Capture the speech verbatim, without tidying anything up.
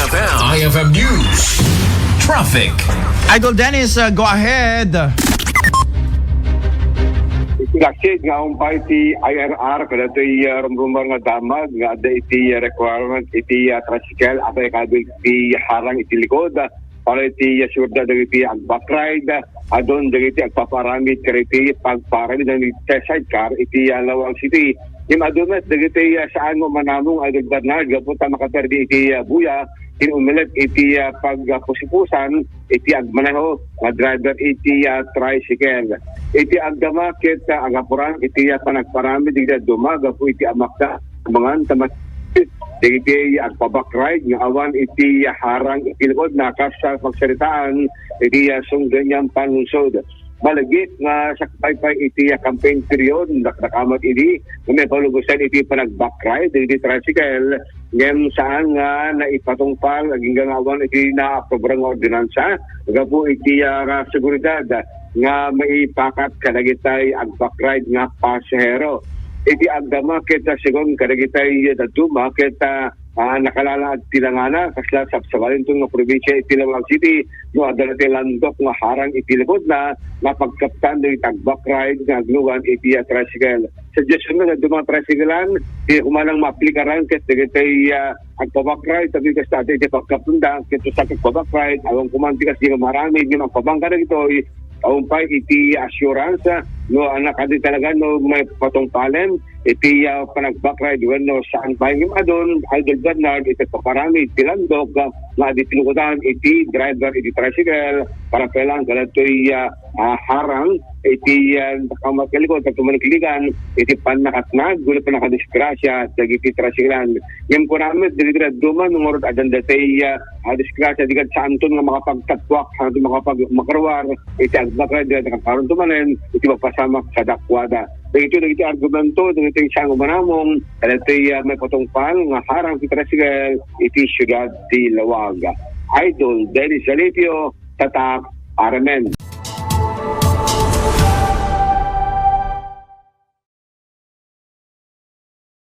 I F M News Traffic. Idol Dennis, uh, go ahead. Iti laksid nga awan pay ti I R R kadatoy, uh, rumrumar nga damag nga adda iti, uh, requirement iti, uh, tricycle, apay kabil ti harang iti likod, uh, para iti, uh, siyudad dagiti agbakride, adun dagiti agpapaaramid kadagiti pagpaaramid dagiti sidecar iti, uh, Laoag City. Ngem adu met dagiti, uh, saan nga umanamong, Idol Bernard, gapu ta makaperdi iti, uh, buya, ken umilet iti, ah, pagpusipusan iti agmaneho nga driver iti, ah, tricycle. Iti agdama ket, ah, agapuran iti, ah, panagparamid iti dadduma gapu iti amakda mangan tamat dagiti agpabakride nga awan iti, ah, harang iti likod na kas, ah, pagsaritaan iti, ah, Sungganian Panlungsod. Malagip nga sakbay pay iti, ah, campaign period, dakdakamat idi nga maipalubosan iti panagbakride iti tricycle, ngem saan nga naipatungpal agingga nga awan iti naaprobar nga ordinansa gapu iti, ah, seguridad nga maipakat kadagitay agbakride nga pasahero. Iti agdama ket, ah, segun kadagitay dadduma ket, ah, ah, nakalalaad ti langana, kasla sabsabalinton nga probinsia iti Laoag City, no adda ti landok nga harang iti likod na, napagkaptan dagiti agbakride nga aglugan iti, ah, tricycle. Suggestion na, dadduma nga tricycle-an, ti kumanang maaplikaran ket dagiti, ah, agpabakride, tapno kasta iti pagkaptenda, ket sa agpabakride, awan kuman ti kas di nga maramid, nga magpabangka dagitoy, awan pay iti assurance, ah, no, anak, adi talaga, no, maipatungpalen, iti, ah, panagbakride wenno saan pay ngem adun, Idol Bernard, iti paparami iti landok, ah, nga adi tinukodan iti driver iti tricycle, para pelang kadatoy, ah, ah, harang iti, ah, kamatkalikod, ket tumalikligan iti pannakatnag, wenno pannakadisgrasya dagiti tricycle-an. Ngem kuna met dagiti dadduma, no ngarud addan datoy, ah, ah, disgrasya, di ket saanton nga makapagtatuak, saanton makapag-, makaruar iti agbakride, di ket nakaparon to manen iti mapasamak kadakuada. Dagitoy dagiti argumento dagiti saan nga umanamong kadagitoy, ah, maipatungpal nga harang ti tricycle iti siudad ti Laoag. Idol Dennis Alipio, Tatak, R M N.